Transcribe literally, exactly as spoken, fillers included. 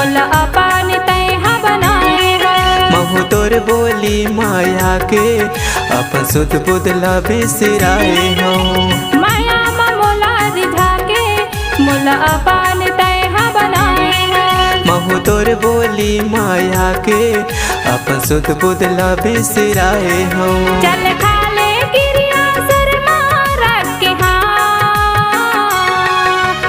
मोला अपन तैं हा बनाए हस। महूँ तोर बोली माया के अपन सुध बुध ला बिसराए हँव। माया म मोला रिझा के मोला अपन तैं हा बनाए हस। महूँ तोर बोली माया के अपन सुध बुध ला बिसराए हँव। चल खा ले किरी